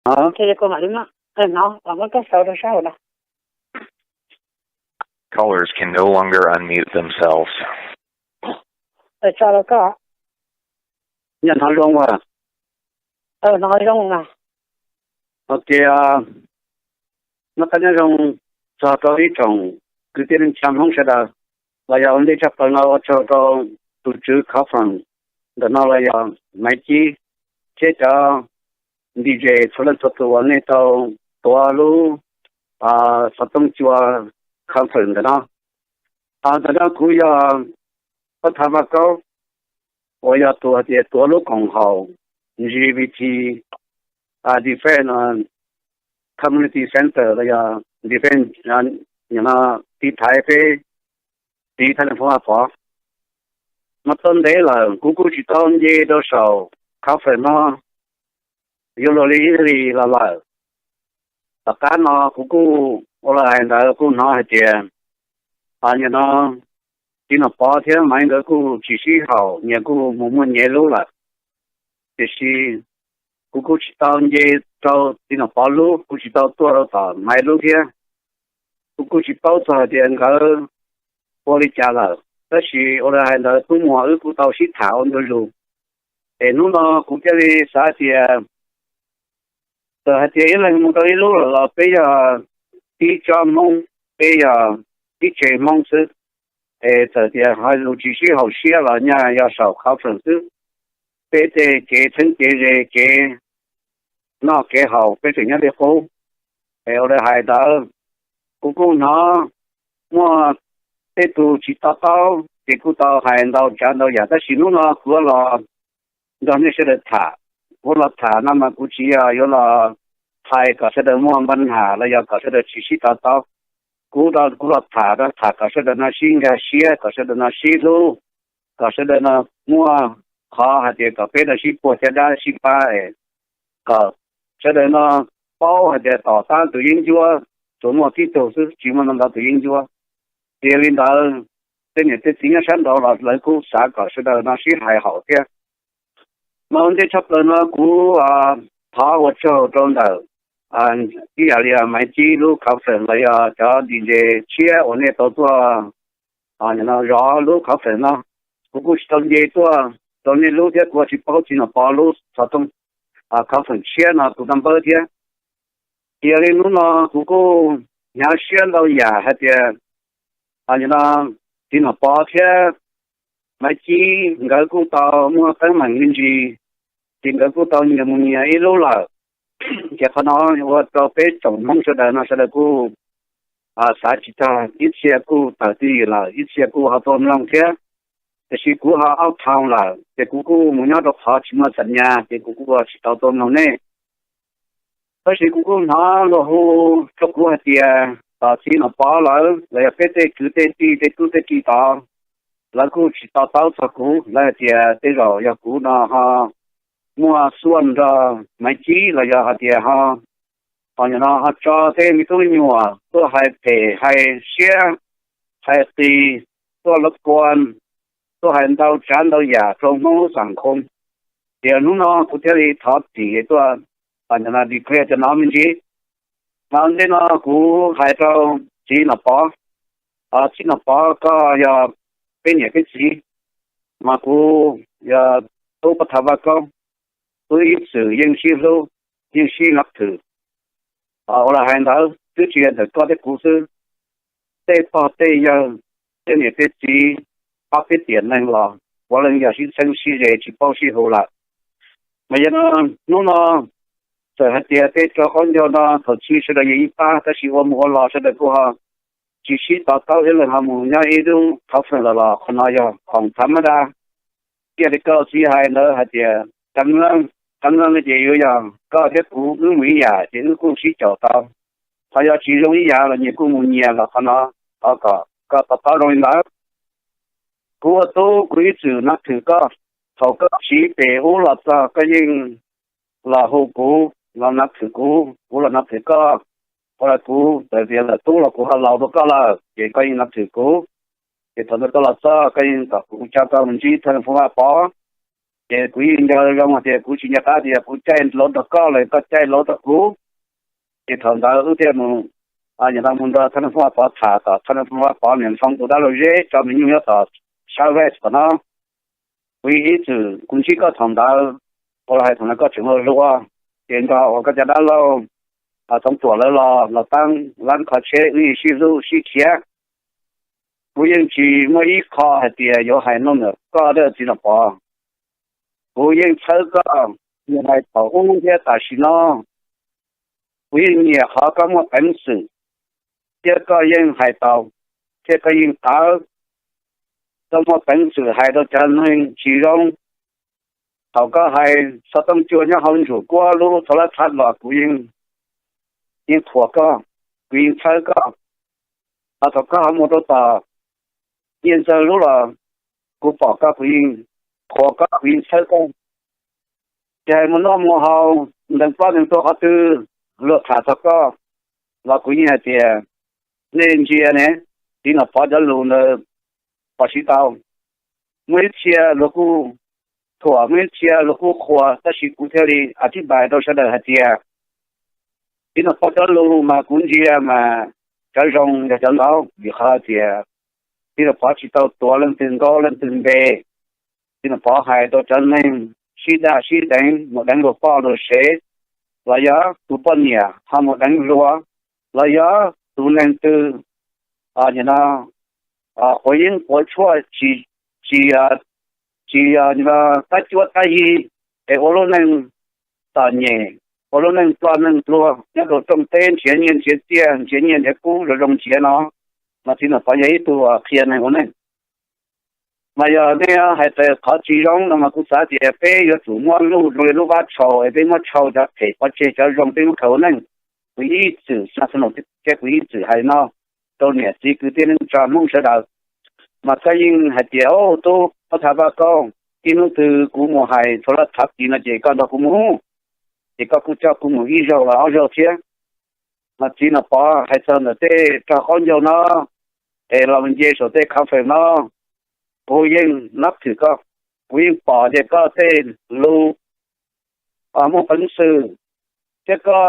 Ces koj mam li muab hnov, muab koj sau rau sab hauv no. Callers can no longer unmute themselves. Tso rau koj. Nyob hnov zoo as? Hnov zoo mas. Ok, nyob qab nyob zoo txog rau ib tsoom kwv tij neej tsa Hmoob sawv daws, los yog ua ntej tshaj plaws no ua tsaug rau tus tswv conference ntawm no los yog Maiv Cib thiab cov D J txhua leej txhua tus uas nej tau tuav lub xov tooj cua conference ntawm no. Ntawm no kuv yog Paj Thav Vaj Kaub, uas yog tus hais tias tuav lub koom haum G V T Defense Community Center los yog Defense, tiv thaiv peb txiv Thaj Leej Foob Vaj Pov. Mas tau ntev lawm kuv kuj tsis tau nce rau saum conference no yuav luag li ib hlis los lawm. Tom qab no kuv kuj ua lawv hais ntawd kuj hnov hais tias, nim no txiv Nom Pov thiab Maiv nkawd kuj tsis sib haum, nyias kuj mus muaj nyias lub lawm. Tiam sis kuv kuj tsis tau nce rau txiv Nom Pov lub, kuj tsis tau tuaj rau tom Maiv lub thiab. Kuv kuj tsis paub txog hais tias nkawd ua li cas lawm, tab sis ua li hais ntawd hnub muag wb kuj tau sib tham ua ntu zus. Es hnub no kuv thiaj li xav tias, txawm hais tias ib leeg mus rau ib lub lawm los peb yog tib tsob Hmoob, peb yog tib tsev Hmoob xwb. Es txawm tias hais lus tsis sib haum siab los nyaj yog saum conference xwb, peb tej kev txheeb kev ze, kev noj kev haus peb tseem nyob li qub. Es ua li hais ntawd, kuv kuj hnov muaj tej tus tsis to taub ces kuj tau hais ntau tsav ntau yam, tab sis hnub no kuv los nrog nej sawv daws tham. Kuv los tham no mas kuv tsis yog yuav los hais kom sawv daws muaj npa nham los yog kom sawv daws tsis sib to taub. Kuv, kuv los tham, tham kom sawv daws no sib nkag siab, kom sawv daws no sib hlub, kom sawv daws no muaj qhov hais tias kom peb no sib puag caj dab sib pab, kom sawv daws no paub hais tias tom qab tus yeeb ncuab tsuas muaj tib tug xwb, tsis muaj ntau ntau tus yeeb ncuab. Ces yog li ntawd, tej niam tej txiv nyob sab nraud los lawv kuj xav kom sawv daws no sib hais haum thiab. Mas ua ntej tshaj plaws no kuv thov ua tsaug rau ntawm ib yam li Maiv Cib lub conference los yog cov D J tshiab uas nej tau tuaj zov lub conference no. Kuv kuj tsis tau nce tuaj rau nej lub thiab kuv tsis paub txiv Nom Pov lub xov tooj conference tshiab no tus naj npawb thiab. Ces yog li hnub no kuv kuj hnyav siab ntau yam hais tias, no txiv Nom Pov thiab Maiv Cib nkawd kuj tau muaj teeb meem me ntsis, ces nkawd kuj tau nyias mus nyias ib lub lawm. Ces qhov no ua rau peb tsoom Hmoob sawv daws no sawv daws kuj xav tsis tag, ib txhia kuj tawm twj ywm lawm, ib txhia kuj ho tuaj mloog thiab. Tiam sis kuv ho out of town lawm ces kuv kuj mus nyob rau qhov tsis muaj xam nyas ces kuv kuj tsis tau tuaj mloog nej. Tab sis kuv kuj hnov luag hu rau kuv hais tias tom txiv Nom Pov lawm los yog peb tej kwv tej tij tej tub tej ki tod, lawv kuj tsis to taub txog kuv, lawv hais tias tej zaum yog kuv no ho muaj xuaj nrog Maiv Cib los yog hais tias ho, ho no ho tso tej me tub me nyuam tuaj hais phem hais siab, hais qis, tuaj lov kua, tuaj hais ntau tsav ntau yam rau Hmoob lub xam khoo. Ces hnub no kuv thiaj li thov txim tuaj declare cov no me ntsis. Mas ua ntej no kuv hais rau txiv Nom Pov, txiv Nom Pov koj yog peb niam peb txiv, mas kuv yog tub Paj Thav Vaj Kaub, tub ib txwm yeej sib hlub, yeej sib nab thwm. Ua li hais ntawd twb tsis yog ntawm koj thiab kuv xwb, tej pog tej yawg, tej niam tej txiv, ob peb tiam neeg los puav leej yog sib txheeb sib ze tsis paub sib hu lawm. Mas yog no hnub no txawm hais tias tej rau qaub ncaug no thaum chiv sawv daws yeej ib pab tab sis ua mus ua los sawv daws kuj ho tsis sib to taub, ib leeg ho mus nyob ib lub conference lawm los qhov no yog khoom thav mab dab. Cia li koj txiv hais ntawd hais tias, qee leej ces yuav yog koj thiab kuv wb mus ib yam ces wb kuj sib caum tau. Qhov yog tsis zoo ib yam los nyias kuj mus nyias los qhov no thov kom koj to taub zoo li ntawd. Kuv ua tub kuv ib txwm nab thwm koj, thaum koj tsiv pem ub los txog koj yeej los hu kuv los nab thwm kuv, kuv los nab thwm koj. Ua li kuv txawm tias lawm tub los kuv ho laus dua koj lawm ces koj yeej nab thwm kuv. Ces thaum ntawd koj los txog koj yeej kom kuv coj koj mus ntsib Thaj Leej Foob Vaj Pov. Ces kuv yeej nco zoo hais tias kuv tsis nco qab tias yog kuv caij lauv rau koj los koj caij lauv rau kuv. Ces thaum ntawd wb thiaj mus, nyiam no mus nrog thab nab phooj Vaj Pov tham kom thab nab phooj Vaj Pov niam hloov tus dab laug Zeb tso me nyuj nyob tom sab vej tom no. Kuv yeej ib txwm kuv ntsib koj thaum ntawd, ua los hais thaum ntawd koj tseem ua luaj, ces nrog uas koj cov dab laug Txoov Tuam lawv los los taab lab kho tsheb wb yeej sib hlub sib khiav. Kuv yeej tsis muaj ib qho hais tias yuav hais nuj nwm koj dab txiv Nom Pov. Kuv yeej txhawb koj, nyiam hais thaum ub thiab tam sim no. Kuv yeej nyiam qhov koj muaj peev xwm, thiab koj yeej hais tau, thiab koj yeej tawv, koj muaj peev xwm hais rau cov neeg tsis zoo. Thaum koj hais xov tooj cua nyob hauv Ntsuam Kuab lub thav lab thab los kuv yeej, yeej qhuas koj, kuv yeej txhawb koj. Ho thaum koj ho mus rau tom Nyiaj Ntxawg lub los kuv pom koj kuv yeej qhuas koj kuv yeej txhawb koj. Ces hais mus noj mus haus, ntees plaub ntees tuag qhov twg, luag tham txog koj los kuv yeej hais tias nej ntsia ne, txiv Nom Pov cov lus ntawd pom siv tau. Muaj ib txhia luag kuj thuam, muaj ib txhia luag kuj qhuas, tab sis kuv thiaj li a thib pais rau sawv daws hais tias txiv Nom Pov cov lus mas kuv ntsia mas cov zoo yog cov ntau, vim qhov tias txiv Nom Pov tsis tau tuav leej twg nkaub leej twg npe. Txiv Nom Pov hais rau cov neeg sib daj sib deev, mus deev luag poj luag sev, los yog tus poj niam ho mus deev hluas, los yog tus neeg twg nim no quav yeeb quav tshuaj, tsis, tsis, tsis nim no tab cuab tab yig, es ua lub neej txom nyem, ua lub neej ploj neej pluag nyob rau rooj teb nrhiav nyiaj nrhiav txiaj, nrhiav nyiaj nrhiav kub zoo zoo nrhiav no, mas txiv Nom Pov yog ib tug qhia neeg ua neej. Mas yog nej hais raws qhov tsis zoo no mas kuv xav tias peb yuav tsum muab luj zoo li lub vab tshau es peb muab tshau cov phem pov tseg cov zoo peb muab khaws ua neej. Kuv ib txwm xav xav no thiab kuv ib txwm hais no rau niam txiv kwv tij neej tsa Hmoob sawv daws. Mas koj yeej hais tias, Au tub, ob thaj paj koj, ib hnub twg kuv mus hais txhua lab thav tis no ces koj nrog kuv mus, ces koj kuj coj kuv mus ib zaug los ob zaug thiab. Mas txiv Nom Pov hais txog ntawm tej rog qaub ncaug no, es los nce saum tej conference no, kuv yeej nab thwm koj, kuv yeej pom tias koj tej lus muaj peev xwm, thiab koj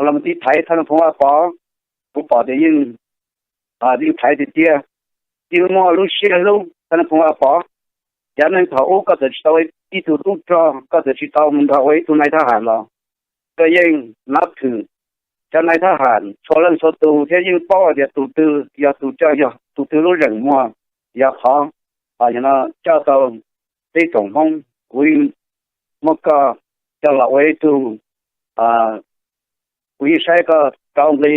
los mus tiv thaiv thaj nab phoov Vaj Pov, kuv pom tias yeej, yeej thaiv tiag tiag, yeej muaj lub siab hlub thaj nab phoov Vaj Pov. Cov neeg thaum ub koj txawm tsis tau ib tug tub rog, koj txawm tsis tau mus nrog ua ib tug nai thab ham los koj yeej nab thwm cov nai thab ham txhua leej txhua tus thiab yeej paub hais tias tus twg yog tus coj, yog tus twg lub zeem muag, yog qhov coj tau peb tsoom Hmoob. Kuv yeej muab koj coj los ua ib tug, kuv yeej saib koj rau nqi,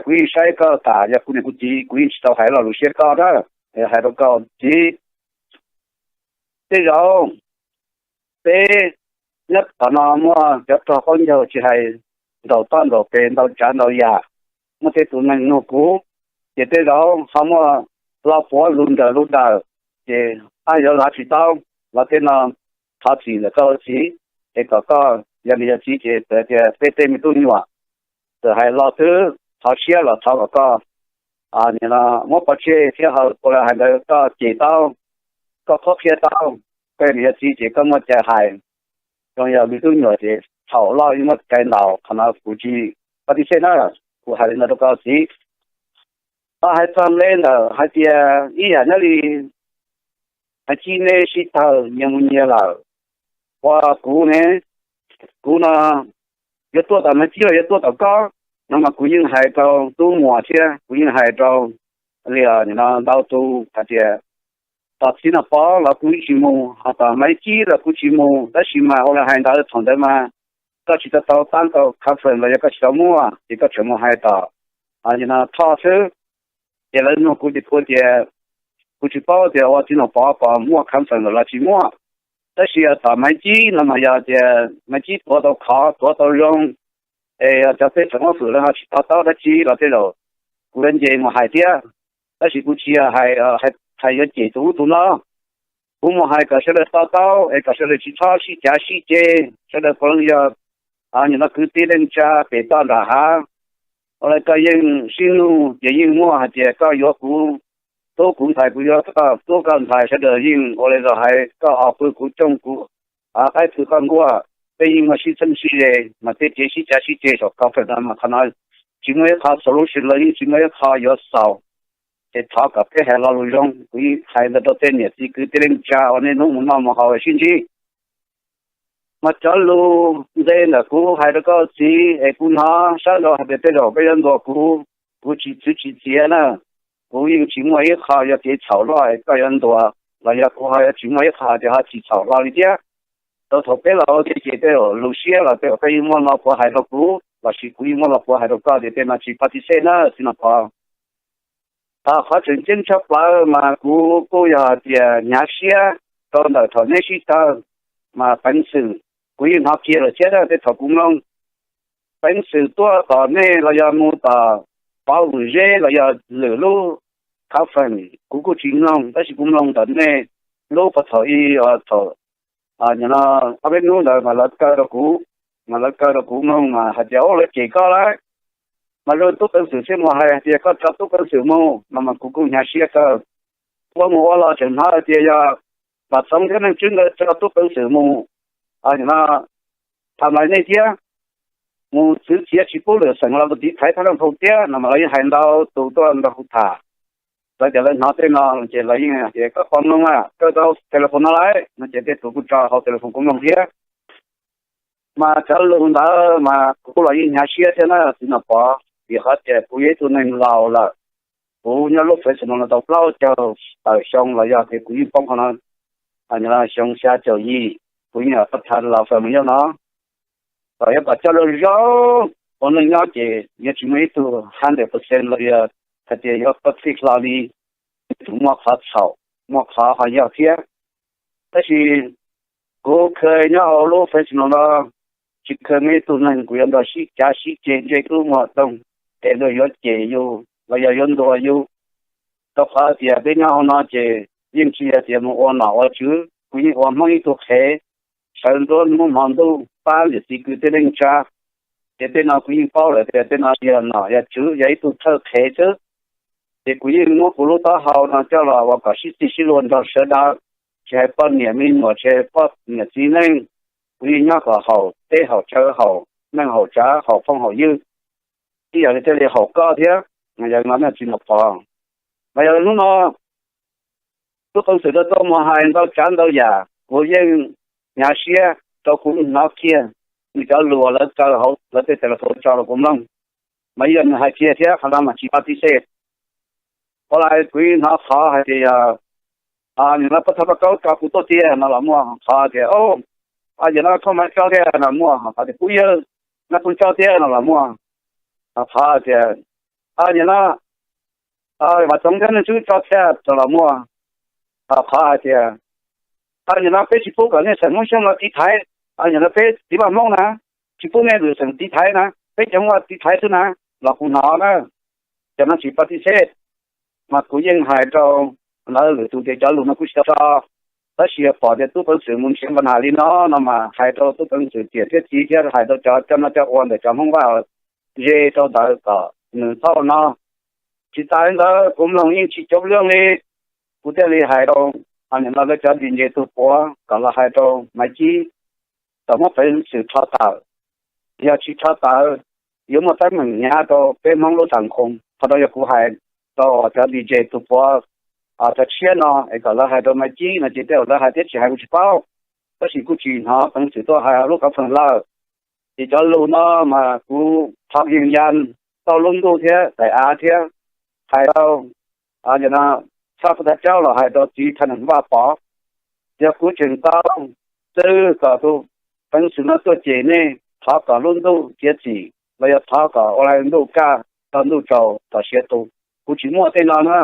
kuv yeej saib koj tas yog kuv niam kuv txiv, kuv yeej tsis tau hais lo lus siab koj na, hais rau koj txiv. Tej zaum peb nyob qhov no muaj cov rog qaub ncaug tsis hais ntaus toj ntaus pes ntau tsav ntau yam, muaj tej tus neeg nug kuv, ces tej zaum ho muaj lo puav lus nrawm lus dawm, ces a yuav lav tsis tau, los tej no thov txim ntawm koj txiv, es kom koj yog niam yog txiv ces txawm tias peb tej me tub nyuam txawm hais lo twg thov siab los thov kom koj nim no muab pov tseg thiab ho ua li hais ntawd koj cem tau, koj qhuab qhia tau, koj yog niam yog txiv ces koj muaj cai hais. Zoo yog me tub nyuam ces thaum loj yeej muaj cai ntaus, qhov no kuv tsis pab tib xej na, kuv hais li no rau koj txiv. Hais txog npe ntawm hais tias ib yam nyob li hais cia nej sib tawg nyias mus nyias lawm, ua kuv ne, kuv no yuav tuaj tom Maiv Cib los yuav tuaj tom koj no mas kuv yeej hais rau Tub Muas thiab kuv yeej hais rau li ntau tus hais tias tom Txiv Nom Pov los kuv tsis mus, ho tom Maiv Cib los kuv tsis mus, tab sis mas ua li hais ntawd thaum ntawd mas koj tsis tau tau tab tau conference los yog koj tsis tau muaj ces koj tseem mus hais tom Thoj xwb. Ces lawv nug kuv ces kuv tias kuv tsis paub tias ua Txiv Nom Pov kom muaj conference los tsis muaj, tab sis tom Maiv Cib no mas yog tias Maiv Cib tuav tau khov tuav tau zoo, es cov peb tseem muab fwm lawv ho tsis to taub dab tsi los tej zaum kuv yuav nce mus hais thiab. Tab sis kuv tsis yog hais yuav cem tus ub tus no, kuv mus hais kom sawv daws to taub es kom sawv daws tsis txhob sib cav sib ceg, sawv daws puav leej yog nim no kwv tij neej tsa pem toj nram hav. Ua li koj yeej sib nug ces yeej muaj hais tias koj yuav kuv tub kuv ntxhais kuv yuav koj, tub koj ntxhais, sawv daws yeej ua li los hais, koj ho pw kuv cooj, kuv qaib pw koj nkuaj, peb yeej muaj sib txheeb sib ze, mas tej kev sib cav sib ceg saum conference no mas qhov no tsis muaj ib qho solution los yeej tsis muaj ib qho yuav xaus. Ces thov kom peb hais lo lus zoo, kuv yeej hais ntawd rau tej niam txiv kwv tij neej tsa uas niaj hnub mus noj mus haus sib ntsib. Mas cov lus ntse ntawm kuv hais rau koj txiv es kuv hnov sab nraud hais tias tej zaum koj yuav ntuas kuv, kuv tsis txwv tsis txiav na. Kuv yeej tsis muaj ib qho yuav kev txhaum loj es koj yuav ntuas, los yog kuv ho yuav tsis muaj ib qho tias ho tsis txhaum hlo li thiab. Rau thaum peb los ua ke ces tej zaum lus siab los tej zaum koj yeej muaj lo puav hais rau kuv, los sis kuv yeej muaj lo puav hais rau koj tias tej no tsis pab tib sej na, txiv Nom Pov. Qhov tseem ceeb tshaj plaws mas kuv kuj yog hais tias hnyav siab rau ntawm thaum neb sib tawg, mas peev xwm kuv yeej hnov kiag lawm thiab tej thaum kuv mloog, peev xwm tuaj tom nej los yog mus tom Pov Vwm Zeb los yog lwm lub conference kuv kuj tsis mloog, tab sis kuv mloog ntawm nej lub puag thaum ib, thaum no ob peb hnub ntawd mas lawv kaw rau kuv, mas lawv kaw rau kuv mloog mas hais tias ub lawv cem koj lawm. Mas zoo tub peev xwm thiaj mus hais tias koj tso tub peev xwm mus no mas kuv kuj hnyav siab kawg. Ua mus ua los tseem hnov hais tias yog Vam Txoov thiab Neej Tswb nkawd tso tub peev xwm mus, no, tham lais nej thiab, mus txwv txiav tsis pub lwm xeem los mus tiv thaiv thaj Naj Phoo thiab no mas lawv yeej hais ntau tus tuaj nrog kuv tham. Lawv tias lawv hnov tej no ces lawv yeej hais tias koj puas mloog a, koj tau telephone no lawm no ces tej tus kuj tso hauv telephone kuv mloog thiab. Mas cov lus ntawd mas kuv los yeej hnyav siab thiab na txiv Nom Pov, vim qhov tias kuv yog ib tug neeg laus lawm. Kuv nyob lub Fresno no tau plaub caug tawm xyoo los yog tias kuv yeej poob qhov no xyoo xya caum yim, kuv yeej yog thaj laus Fresno no. Kom yuav kom coj zoo zoo ua neej nyob ces yuav tsis muaj ib tug hundred percent los yog hais tias yuav perfect hlo li, yuav tsum muaj qhov txhaum, muaj qhov ho yog thiab. Tab sis kuv kha nyob hauv lub Fresno no, tsis kha muaj ib tug neeg kuv yuav nrog sib cav sib ceg ntsej tub muag toog es luag yuav cem yus los yog yuav ntuas yus. Rau qhov tias peb nyob hauv no ces yeej tsis yog tias mus ua nom ua tswv, kuv yeej ua Hmoob ib tug qhev, sawv nruab hnub hmo ntuj pab niam txiv kwv tij neej tsa. Ces tej no kuv yeej paub lawm tias tej no tsis yog nom yog tswv, yog ib tug thawj qhev xwb. Ces kuv yeej muab kuv lub taub hau no coj los ua kom sib txig sib luag nrog sawv daws, tsis hais poj niam me nyuam, tsis hais poj niam txiv neej, kuv yeej nyob kom haum teb haum chaw, haum neej haum tsav, haum phooj haum ywg, ib yam li thiaj li haum koj thiab. Yog no txiv Nom Pov, mas yog hnub no tub peev xwm rau tuaj mus hais ntau tsav ntau yam, kuv yeej hnyav siab rau kuv hnov kiag nws cov lus uas lawv kaw hauv lawv tej telephone tso rau kuv mloog. Mas ib yam nws hais kiag thiab qhov no mas tsis pab tib sej. Qhov lais kuv hnov qhov hais tias yog nim no pab thawj pab kaub tso kuv tuaj tiag no los muaj, qhov tias yog no khoj mas tso tiag no muaj, qhov tias kuv yawg no kuv tso tiag no los muaj, qhov tias nim no Vam Txoov thiab Neej Tswb tso tiag no los muaj, qhov hais tias nim no peb tsis pub kom nej xeem Hmoob Xyooj los tiv thaiv, nim no peb txiv Vaj Hmoob na, tsis pub nej lwm xeem tiv thaiv na, peb cov Hmoob Vaj tiv thaiv xwb na, los kuv hnov na. Cov no tsis pab tib sej, mas kuv yeej hais rau lawv lwm tus tias cov lus no kuj tsis tau tso, tab sis yog pom tias tub peev xwm mus nrhiav npa nam li no no mas hais rau tub peev xwm tiam thiab txiv thiab hais rau cov coj noj coj ua ntawm cov Hmoob Vaj ze rau ntawd kom nws txhob ua no. Tsis tas li ntawd kuv mloog yeej tsis coob leej li, kuv thiaj li hais rau nim no lawv cov DJ tus puav kom los hais rau Maiv Cib kom muab peev xwm rho tawm. Yog tsis rho tawm, yuav muaj teeb meem hnyav rau peb Hmoob lub tham khoom. Qhov no yog kuv hais rau cov DJ tus puav cov tshiab no es kom lawv hais rau Maiv Cib no ces tej zaum lawv hais thiab tsis hais kuv tsis paub, tab sis kuj tsis hnov peev xwm tuaj hais lub koob feem lawm. Ces cov lus no mas kuv thov yees ya tau lub ntuj thiab daim av thiab hais rau no txhaj pub thaj caub los hais rau txiv thaj neeg Vaj Pov, yog kuv tseem tau txwv kom tus peev xwm no tuaj cem nej, thov kom lub ntuj txiav txim los yog thov kom ua li ntuj kaj tau ntuj tsaus tom siav tus. Kuv tsis muaj tej no na,